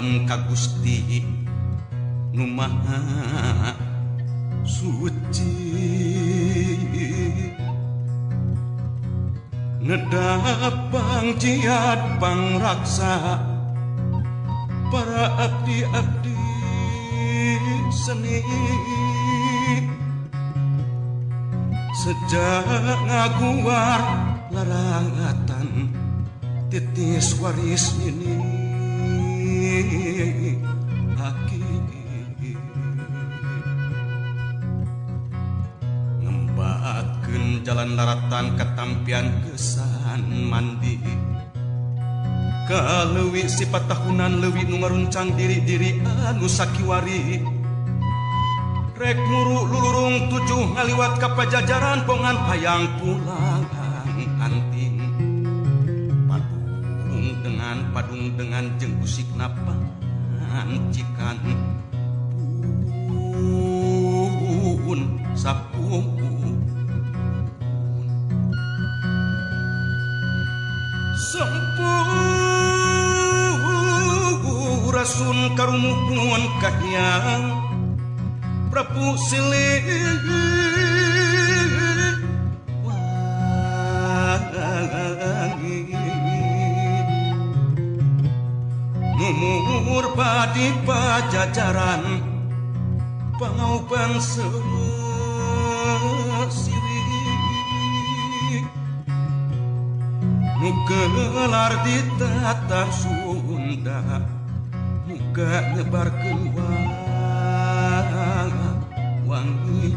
paralun ka Gusti nu Maha Suci. Nedapang jiat pangraksa para abdi-abdi seni sejak ngaguar larangatan titis waris ini aki ngembaatkeun jalan laratan katampian kesan mandi kaleuwi sifat tahunan leuwi nu ngaruncang diri-diri anu sakiwari rek muru lulurung tujuh ngaliwat ka pajajaran pongan hayang pulang anting padung dengan jeung usikna pancikan pun sapuun Sempurasun karumuhun kahiyang Prabu Siliwangi Mumur padi pajajaran pangaubang sesiwi nu gelar di tatar Sunda muga nyebarkeun wangi.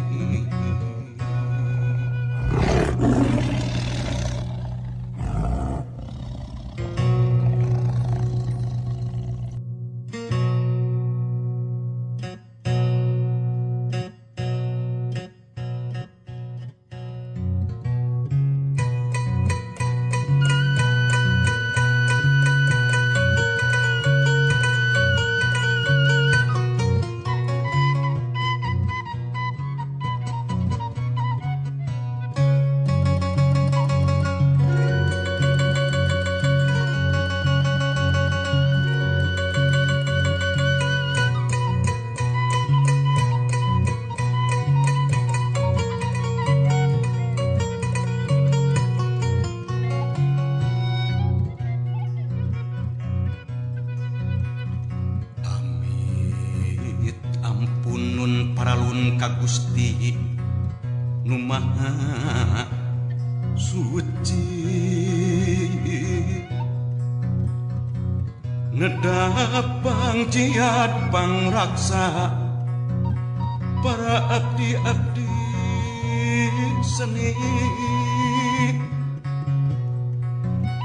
Paralun ka Gusti nu Maha Suci nedapang jiat pangraksa para abdi-abdi seni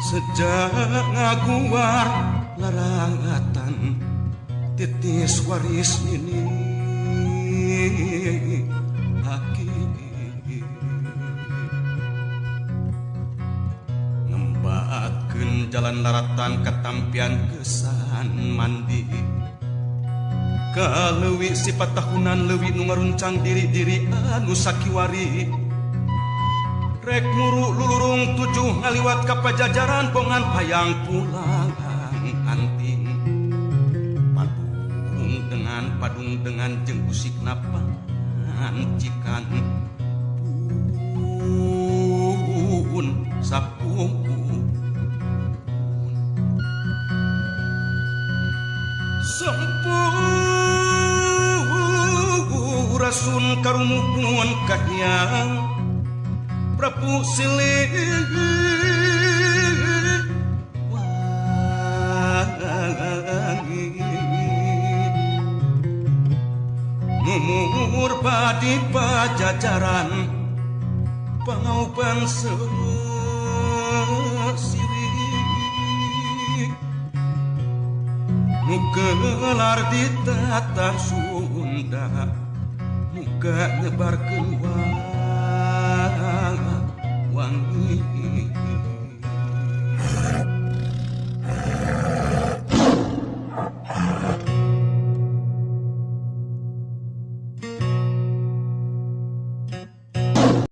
sejak ngaguar larangatan titis waris ini aki ngembaatkeun jalan laratan katampian kesan mandi kaleuwi sifat tahunan leuwi nu ngaruncang diri-diri anu sakiwari rek muru lulurung tujuh ngaliwat ka pajajaran pongan hayang pulang anting padung dengan jeung usikna pancikan pun sapuun Sempurasun karumuhun kahiyang Prabu Siliwangi Mumur padi pajajaran pangaubang sesiwi nu gelar di tatar Sunda muga nyebarkeun wangi.